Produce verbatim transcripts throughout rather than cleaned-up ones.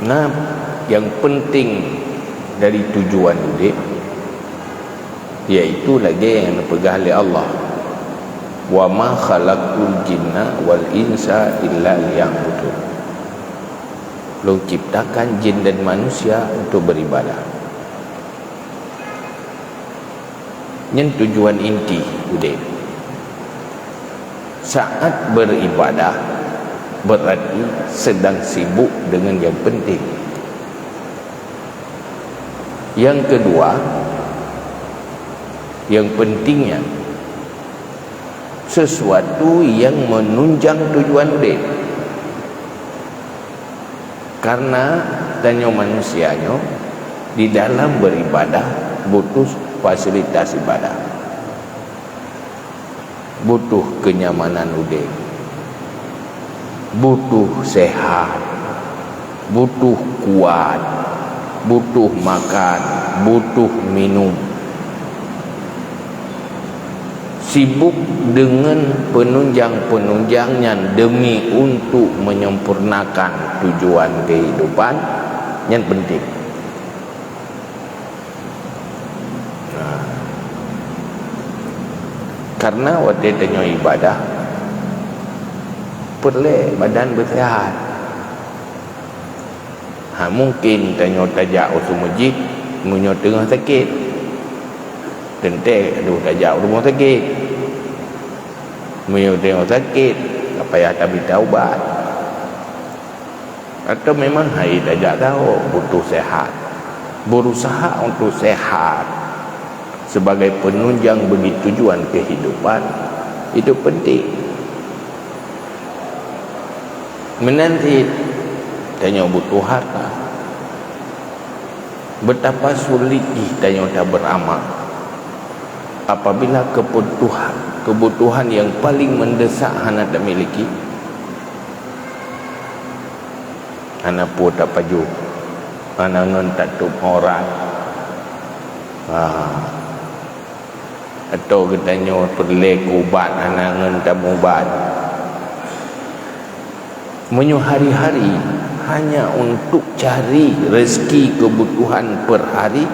Nah, nyang peunteng dari tujuan udeb, yaitu lagée nyang neupeugah lé Allah, "Wa ma khalaqtul jinna wal insa illa liya'budun." Lôn ciptakan jin dan manusia untuk beribadah. Nyan tujuan inti udeb. Saat beribadah, berarti sedang sibuk dengan yang penting. Yang kedua, yang pentingnya, sesuatu yang menunjang tujuan udeb. Karena tanyoe manusia nyoe di dalam beribadah butuh fasilitas ibadah, butuh kenyamanan udeb, butuh sehat, butuh kuat, butuh makan, butuh minum. Sibuk dengan penunjang-penunjang nyan demi untuk menyempurnakan tujuan kehidupan, nyan penting. Nah, karena watée tanyoe ibadah, peureulée badan beusehat. Ha, mungkin tanyoe tajak u meuseujid meunyoe teungoh sakét. Teuntée, aduh, tajak u rumoh sakét. Meunyoe teungoh sakét, ka payah tamita ubat. Atau memang hai tajak saho, butuh sehat. Berusaha untuk sehat sebagai penunjang bagi tujuan kehidupan, itu penting. Meunan cit, tanyoe butuh harta. Betapa sulit jih tanyoe taberamal apabila kebutuhan, kebutuhan yang paling mendesak hana tamiliki. Hana peue tapajoh, hana ngon tatôb aurat. Ah. Atau geutanyoe peureulée keu ubat hana ngon tamubat. Meunyoe hari-hari hanya untuk cari rezeki kebutuhan per hari,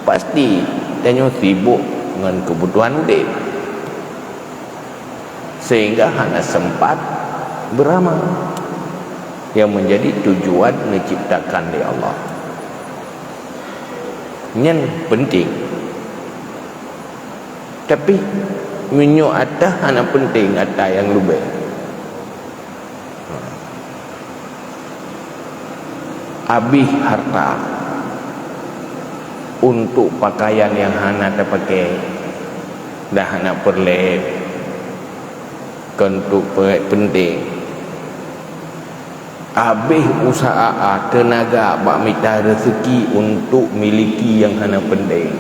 pasti tanyoe sibuk ngon kebutuhan udeb, sehingga hana sempat beramal yang menjadi tujuan neuciptakan lé Allah. Nyan penting. Tapi, meunyoe atra hana penting, atra nyang leubeh. Abéh harta untuk pakaian nyang hana tapakai, dan hana peureulée, kon untuk pe-, penting. Abéh useuha, teunaga bak mita rezeki untuk miliki nyang hana penting.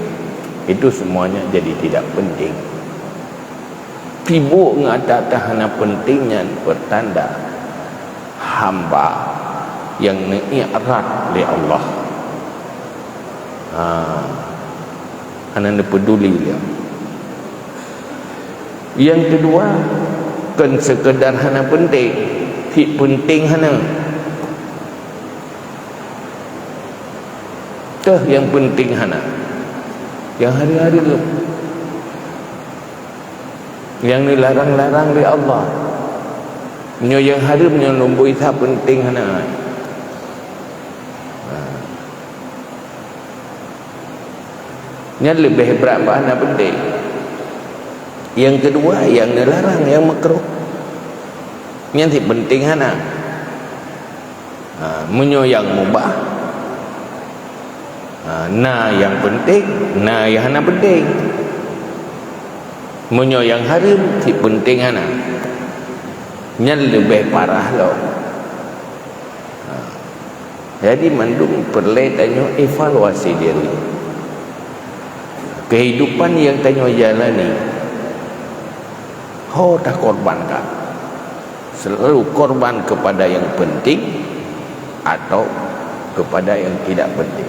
Itu semuanya jadi tidak penting. Sibuk ngon atra-atra hana penting nyan pertanda hamba nyang neui'rad lé Allah. Ha, hana neupeuduli lé. Nyang keudua, kon seukeudar hana penting, syiek penting hana. Teuh nyang penting hana. Nyang hareuem-hareuem. Nyang neularang-larang lé Allah. Nyoe nyang hareuem nyang lumboi sa penting hana. Ha. Nyan leubeh brat bak hana penting. Nyang keudua, nyang neularang, nyang makruh. Nyan syiek penting hana. Ha, meunyoe nyang mubah, ha, na nyang penting, na nyang hana penting. Meunyoe nyang hareuem, syiek penting hana. Nyan leubeh parah lom. Ha. Jadi, mandum peureulée tanyoe evaluasi diri. Kehidupan nyang tanyoe jalani, ho takorbankan? Selalu korban kepada yang penting atau kepada yang tidak penting?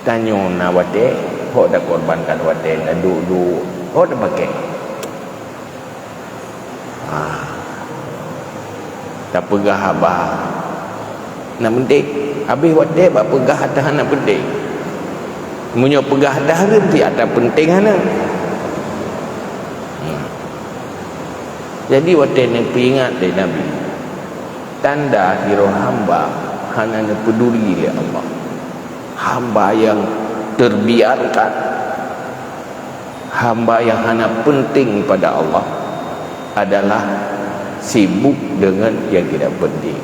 Tanyoe na watée, ho takorbankan watée, na duek-duek, ho tapakai? Ha. Tapeugah haba, Na peunteng. Habéh watée bak peugah ata hana peunteng. Meunyoe peugah ata hareuem, ti ata peunteng hana. Hmm. Jadi watée neupeuingat lé Nabi, tanda sidroe hamba hana neupeuduli lé Allah. Hamba yang terbiarkan, hamba yang hana penting pada Allah adalah sibuk dengan yang tidak penting.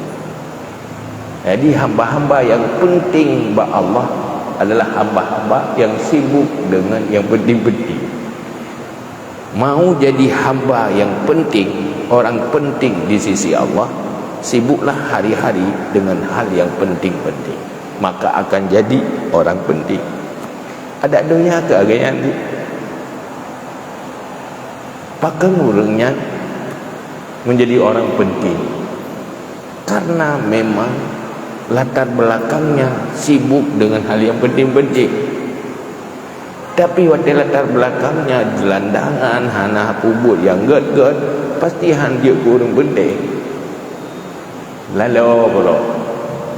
Jadi hamba-hamba yang penting bak Allah adalah hamba-hamba yang sibuk dengan yang penting-penting. Mau jadi hamba yang penting, orang penting di sisi Allah, sibuklah hari-hari dengan hal yang penting-penting, maka akan jadi orang penting. Adak donya keu agam nyan, pakon ureuëng nyan menjadi orang penting? Karena memang latar belakangnya sibuk dengan hal yang penting-penting. Tapi watée latar belakangnya gelandangan, hana peubuet nyang gét-gét, pasti han jeuet keu ureuëng penting. Laloe pulo,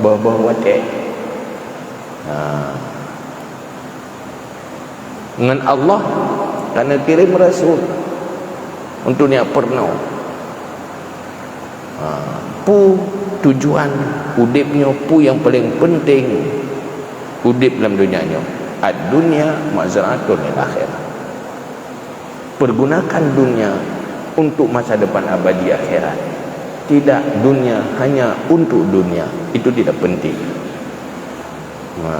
boh-boh watée. Ha. Ngon Allah ka neukirém rasul untuk neujak peurunoe. Ha, peue tujuan udeb nyoe, peue nyang paleng peunteng udeb lam donya nyoe? Ad-dunya mazra'atun lil akhirah. Pergunakan dunia untuk masa depan abadi akhirat. Tidak dunia hanya untuk dunia. Itu tidak penting. Ha.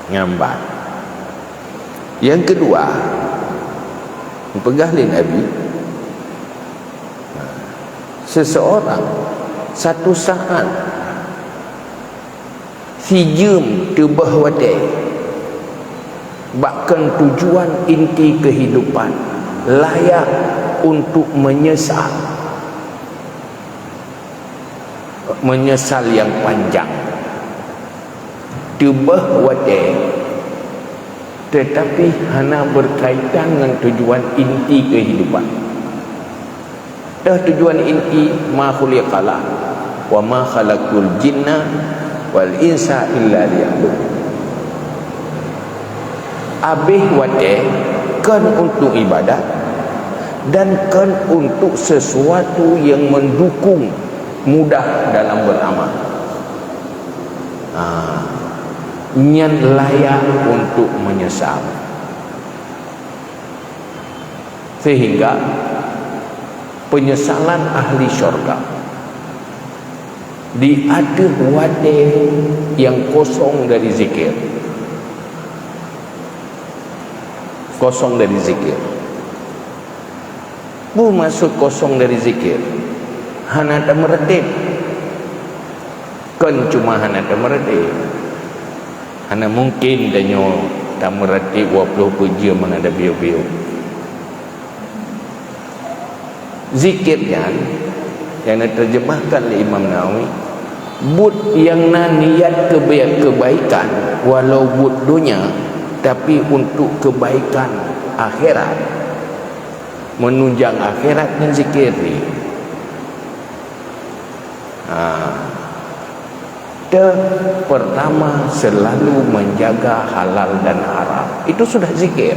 Nyan ban. Nyang keudua, peugah lé Nabi, seseorang satu saat sijeuem teubeh watée, bahkan tujuan inti kehidupan layak untuk menyesal. Menyesal yang panjang. Teubeh watée, tetapi hana berkaitan ngon tujuan inti kehidupan. Dah tujuan inti, ma khuliqallah, wa ma khalaqtul jinna wal insa illa liya'budun. Abéh watée kon untuk ibadat dan kon untuk sesuatu yang mendukung mudah dalam beramal. Ha, nyan layak untuk menyesal. Sehingga penyesalan ahli syurga di ateueh watée nyang kosong dari zikir. Kosong dari zikir. Peue maksud kosong dari zikir? Hana tameureuteb. Kon cuma hana tameureuteb. Hana mungken tanyoe tameureuteb dua ploh peuet jeuem hana tabiyeu-biyeu. Zikir nyan, nyang neuteurjeumahkan lé Imam Nawawi, buet nyang na niat keubai-, keubaikan, walau buet donya, tapi untuk keubaikan akhirat, meununjang akhirat, nyan zikir. Ha. Te, pertama, selalu menjaga halal dan haram. Itu sudah zikir.